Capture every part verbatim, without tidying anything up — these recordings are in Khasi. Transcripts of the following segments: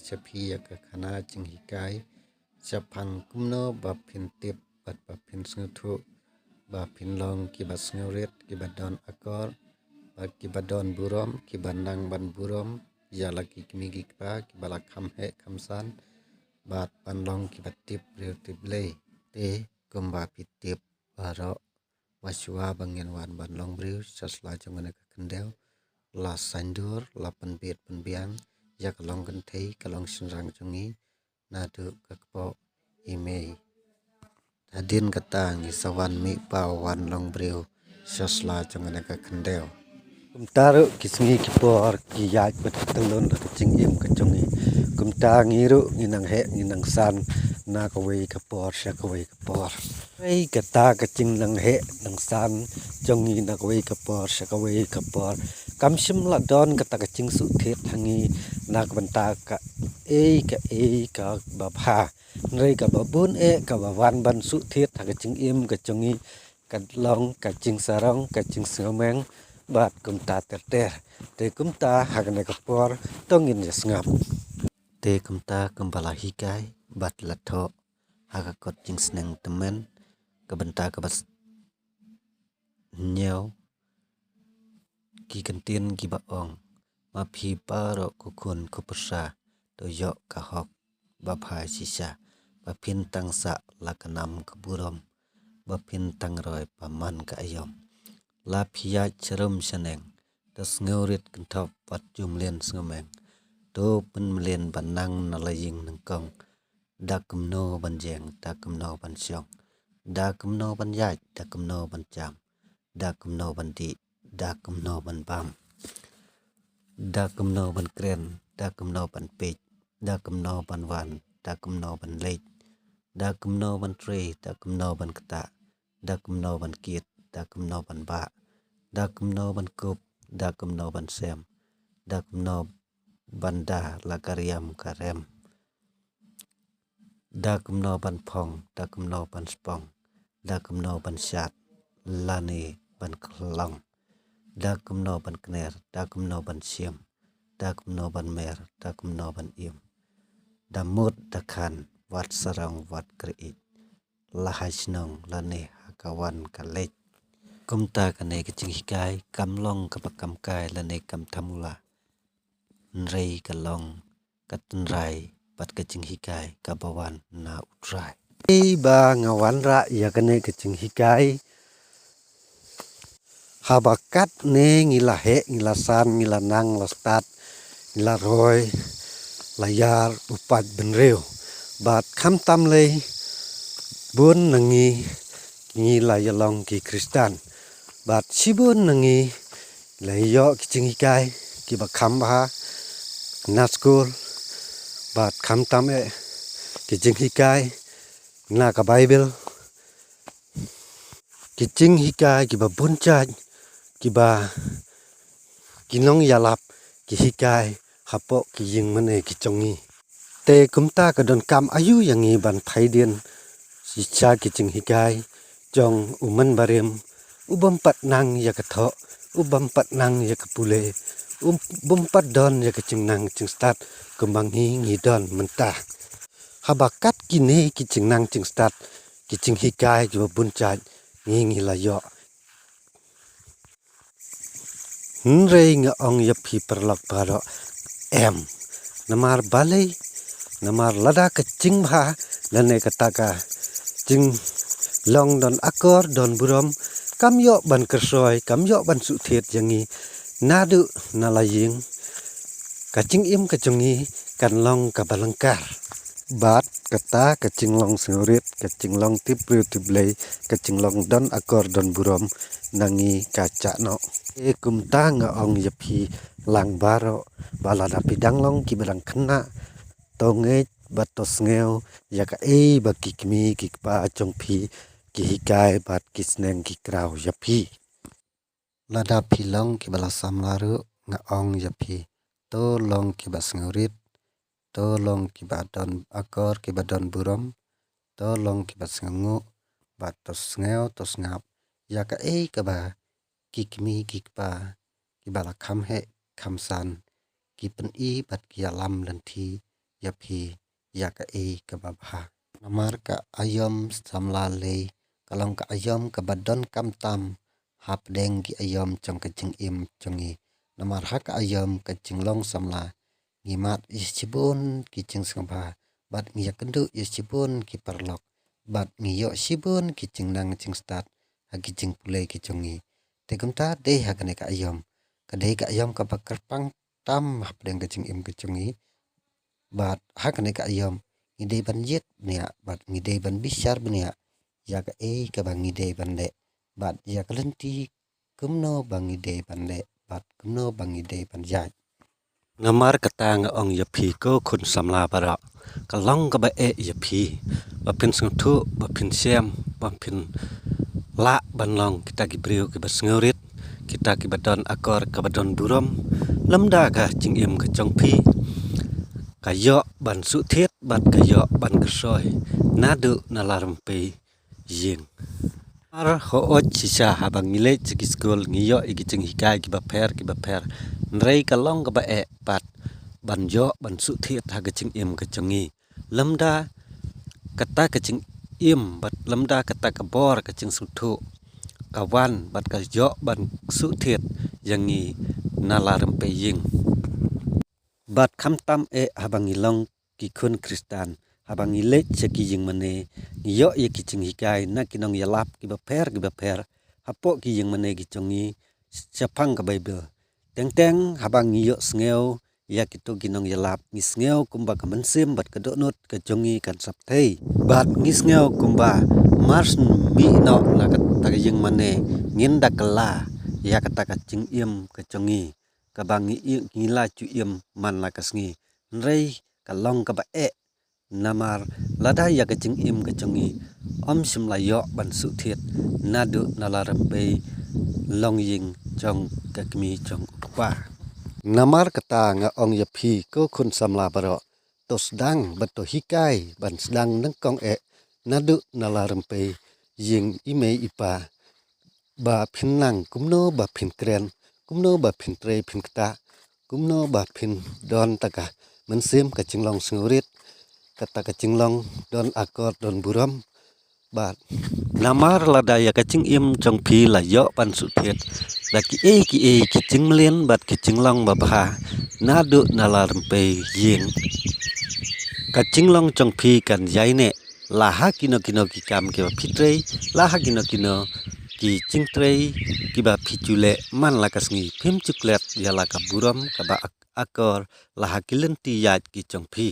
sha phi ïa ka khana jinghikai shaphang kumno ba phin tip bad ba phin sngewthuh ba phin long kiba sngewrit, kiba don akor bad kiba don burom, kiba nang ban burom ïa la ki kmie ki kpa kiba la kham heh kham san bad ban long kiba tip briew tip Blei. Te kumba phi tip baroh, ba shuwa ba ngin wan ban long briew sha sla jong kane ka khyndew, la saiñdur, la pynbit pynbiang ïa ka long kynthei, ka long shynrang jong ngi naduh ka kpoh i mei. Hadien kata ngi sa wan mih paw wan long briew sha sla jong kane ka khyndew. Kumta ruh ki sngi ki por ki ïaid bad ki tyllun ha ka jingim ka jong ngi. Kumta ngi ruh ngi nang heh ngi nang san na kawei ka por sha kawei ka por. Hynrei kata ka jingnang heh nang san jong ngi na kawei ka por sha kawei ka por kam shym la don kata ka jingsuhthied ha ngi na ka bynta kaei kaei kaba bha. Hynrei kaba bun eh kaba wan ban suhthied ha ka jingim ka jong ngi ka long ka jingsarong, ka jingsngewmeng bad kumta ter ter. Te kumta ha kane ka por to ngin ïa sngap. Te kumta kumba la hikai bad la thoh ha ka kot Jingsneng Tymmen ka bynta kaba s-, hynñiew, ki kyntien kiba ong: Ma phi baroh ko khun ko pyrsa, to ïoh ka hok ba bha shisha, ba phin tang sah la ka nam ka burom, ba phin tang roi ba man ka aïom. La phi ïaid sharum shaneng, to sngewrit kynthoh bad jumlien sngewmeng. To pynmlien ba nang na la ïing nyngkong, da kumno ban jeng, da kumno ban shong, da kumno ban ïaid, da kumno ban jam, da kumno ban dih, da kumno ban bam, da kumno ban kren, da kumno ban peit, da kumno ban wan, da kumno ban leit, da kumno ban trei, da kumno ban ktah, da kumno ban kit, da kumno ban bah, da kumno ban kup, da kumno ban sem, da kumno ban da la ka riam ka rem, da kumno ban phong, da kumno ban spong, da kumno ban shad lane ban khlong, da kumno ban kner, da kumno ban shim, da kumno ban mer, da kumno ban im, da mut da khan, wat sarong wat kyrïeit, la ha shnong lane ha ka wan ka leit. Kumta kane ka jinghikai kam long kaba kam kai lane kam thamula, hynrei ka long ka tynrai bad ka jinghikai kaba wan na U Trai. Ei ba nga wanrah ïa kane ka jinghikai, haba katne ngi la heh ngi la san, ngi la nang la stad, ngi la roi la ïar u paid bynriew. Bad khamtam lei bun na ngi ngi la ïalong ki Khristan. Bad shibun na ngi la ïoh ki jinghikai kiba kham bha na skul, bad khamtam eh ki jinghikai na ka Baibl, ki jinghikai kiba bun jait kiba ki nongïalap ki hikai hapoh ki ïing mane ki jong ngi. Te kumta ka donkam aïu ïa ngi ban phai dien shisha ki jinghikai jong u mynbarim, u bym pat nang ïa ka thoh, u bym pat nang ïa ka pule, u bym pat don ïa ka jingnang jingstad kumba ngi ngi don mynta. Haba kat kine ki jingnang jingstad, ki jinghikai kiba bun jait ngi ngi la ïoh. Hynrei nga ong ïa phi paralok baroh, em. Namar balei, namar lada ka jingbha lane kata ka jinglong don akor don burom kam ïoh ban kyrsoi, kam ïoh ban suhthied ïa ngi, naduh na la ïing, ka jingim ka jong ngi kan long kaba lyngkar. Bad kata ka jinglong sngewrit, ka jinglong tip briew tip Blei, ka jinglong don akor don burom na ngi ka jah noh. Te kumta nga ong ïa phi lang baroh ba lada phi dang long kiba dang khynnah, to ngeit bad to sngew ïa kaei ba ki kmie ki kpa jong phi ki hikai bad ki sneng ki kraw ïa phi. Lada phi long kiba la samla ruh, nga ong ïa phi, to long kiba sngewrit, to long kiba don akor kiba don burom, to long kiba sngewnguh, bad to sngew to sngap ïa kaei kaba ki kmie ki kpa kiba la kham heh kham san ki pyni bad ki ïalam lynti ïa phi ïa kaei kaba bha. Namar ka aïom samla lei ka long ka aïom kaba donkam tam hapdeng ki aïom jong ka jingim jong ngi. Namar ha ka aïom ka jinglong samla ngi mad ïa shibun ki jingsngewbha bad ngi ïakynduh ïa shibun ki paralok bad ngi ïoh shibun ki jingnang jingstad ha ki jingpule ki jong ngi. Te kumta dei ha kane ka aïom, ka dei ka aïom kaba kyrpang tam hapdeng ka jingim ka jong ngi. Bad ha kane ka aïom ngi dei ban ïit bniah bad ngi dei ban bishar bniah ïa kaei kaba ngi dei ban leh bad ïa ka lynti kumno ba ngi dei ban leh bad kumno ba ngi dei ban ïaid. Namar kata nga ong ïa phi ko khun samla baroh, ka long kaba eh ïa phi ba phin sngewthuh, ba phin shem, ba phin lah ban long kita ki briew kiba sngewrit, kita kiba don akor kaba don burom. Lymda ka jingim ka jong phi ka ïoh ban suhthied bad ka ïoh ban kyrsoi naduh na la rympei ïing. Ar hooid shisha haba ngi leit sha ki skul ngi ïoh ïa ki jinghikai kiba pher kiba pher. Hynrei ka long kaba eh pat ban ïoh ban suhthied ha ka jingim ka jong ngi. Lymda kata ka jingim bad lymda kata ka bor ka jingsngewthuh ka wan bad ka ïoh ban suhthied ïa ngi na la rympei ïing. Bad khamtam eh haba ngi long ki khun Khristan, haba ngi leit sha ki ïing mane ngi ïoh ïa ki jinghikai na ki nongïalap kiba pher kiba pher hapoh ki ïing mane ki jong ngi shaphang ka Baibl. Teng teng haba ngi ïohsngew ïa kito ki nongïalap ngi sngew kumba ka mynsiem bad ka dohnud ka jong ngi kan sap thei. Bad ngi sngew kumba mar shen mih noh na kata ka ïing mane ngin da kylla ïa kata ka jingim ka jong ngi kaba ngi i-, ngi la ju im man la ka sngi. Hynrei ka long kaba eh namar lada ïa ka jingim ka jong ngi ym shym la ïoh ban suhthied naduh na la rympei longïing jong ka kmie jong u kpa. Namar kata nga ong ïa phi ko khun samla baroh, to sdang bad to hikai ban sdang nyngkong eh naduh na la rympei ïing i mei i pa ba phin nang kumno ba phin kren, kumno ba phin trei phin ktah, kumno ba phin don ta ka mynsiem ka jinglong sngewrit, kata ka jinglong don akor don burom. Bad namar lada ïa ka jingim jong phi la ïoh ban suhthied da kiei kiei ki jingmlien bad ki jinglong babha naduh na la rympei ïing, ka jinglong jong phi kan ïaineh la ha kino kino ki kam kiba phi trei, la ha kino kino ki jingtrei kiba phi ju leh man la ka sngi. Phim ju klet ïa la ka burom kaba ak-, akor la ha ki lynti ïaid ki jong phi.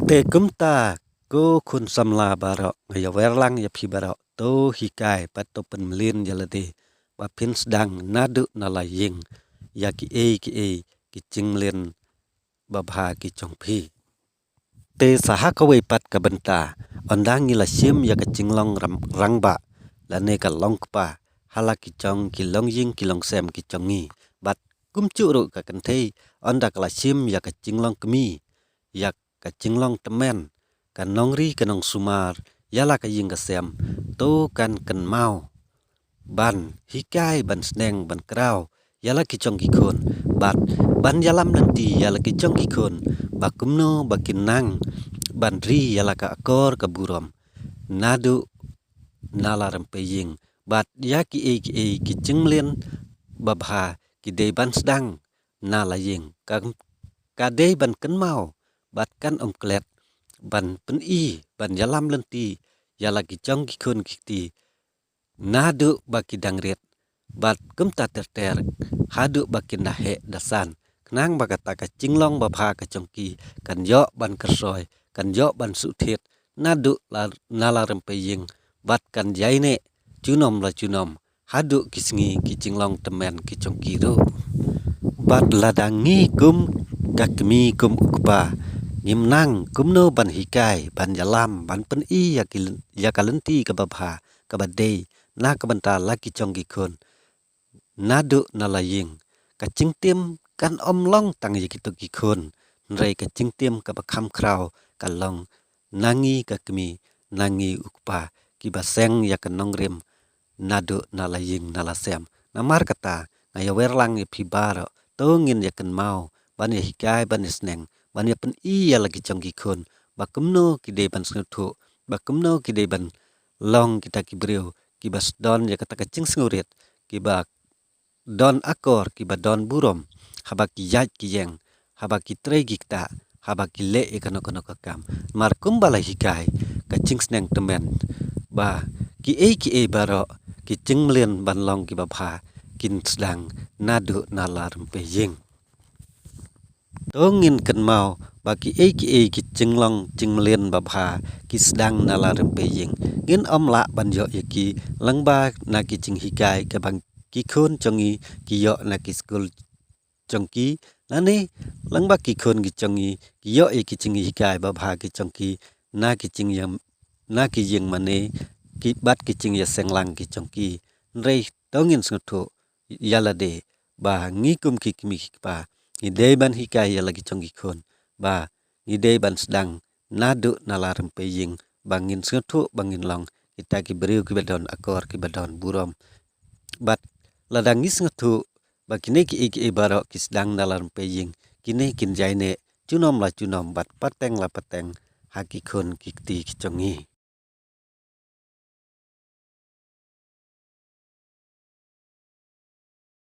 Te kumta ko khun samla baroh, nga ïawer lang ïa phi baroh, to hikai bad to pynmlien ïa lade ba phin sdang naduh na la ïing ïa kiei kiei ki jingmlien babha ki jong phi. Te sa ha kawei pat ka bynta, ynda ngi la shim ïa ka jinglong ram-, rangbah lane ka long kpa ha la ki jong ki longïing ki longsem ki jong ngi, bad kumjuh ruh ka kynthei ynda ka la shim ïa ka jinglong kmie, ïa ka jinglong tymmen, ka nongri ka nongsumar ïa la ka ïing ka sem, to kan kynmaw ban hikai ban sneng ban kraw ïa la ki jong ki khun, bad ban ïalam lynti ïa la ki jong ki khun ba kumno ba kin nang ban ri ïa la ka akor ka burom naduh na la rympei ïing, bad ïa kiei kiei ki jingmlien babha ki dei ban sdang na la ïing, ka, ka dei ban kynmaw bad kan ym klet ban pyni ban ïalam lynti ïa la ki jong ki khun ki kti naduh ba ki dang rit bad kumta ter ter haduh ba kin da heh da san, khnang ba kata ka jinglong babha ka jong ki kan ïoh ban kyrsoi, kan ïoh ban suhthied naduh la, na la rympei ïing, bad kan ïaineh junom la junom haduh ki sngi ki jinglong tymmen ki jong ki ruh. Bad lada ngi kum ka kmie kum u kpa ngim nang kumno ban hikai ban ïalam ban pyni ïa ki lyn-, ïa ka lynti kaba bha kaba dei na ka bynta la ki jong ki khun naduh na la ïing, ka jingtim kan ym long tang ïa kito ki khun, hynrei ka jingtim kaba kham khraw ka long na ngi ka kmie, na ngi u kpa, kiba seng ïa ka nongrim naduh na la ïing na la sem. Namar kata nga ïawer lang ïa phi baroh, to ngin ïa kynmaw ban ïa hikai ban ïa sneng ban ïa pyni ïa la ki jong ki khun ba kumno ki dei ban sngewthuh, ba kumno ki dei ban long kita ki briew kiba sdon ïa kata ka jingsngewrit, kiba don akor, kiba don burom haba ki ïaid ki ïeng, haba ki trei ki ktah, haba ki leh ïa kano kano ka kam. Namar kumba la hikai ka jingsneng tymmen ba kiei kiei baroh ki jingmlien ban long kiba bha kin sdang naduh na la rympei ïing. To ngin kynmaw ba kiei kiei ki jinglong jingmlien babha ki sdang na la rympei ïing, ngin ym lah ban ïoh ïa ki lyngba na ki jinghikai kaba ki khun jong ngi ki ïoh na ki skul jong ki, lane lyngba ki khun ki jong ngi ki ïoh ïa ki jinghikai babha ki jong ki na ki jingïam, na ki ïingmane ki bad ki jingïaseng lang ki jong ki. Hynrei to ngin sngewthuh ïa lade ba ngi kum ki kmie ki kpa ngi dei ban hikai ïa la ki jong ki khun ba ngi dei ban sdang naduh na la rympei ïing ba ngin sngewthuh ba ngin long kita ki briew kiba don akor, kiba don burom. Bad lada ngi sngewthuh ba kine kiei kiei baroh ki sdang na la rympei ïing, kine kin jai neh junom la junom bad pateng la pateng ha ki khun ki kti ki jong ngi.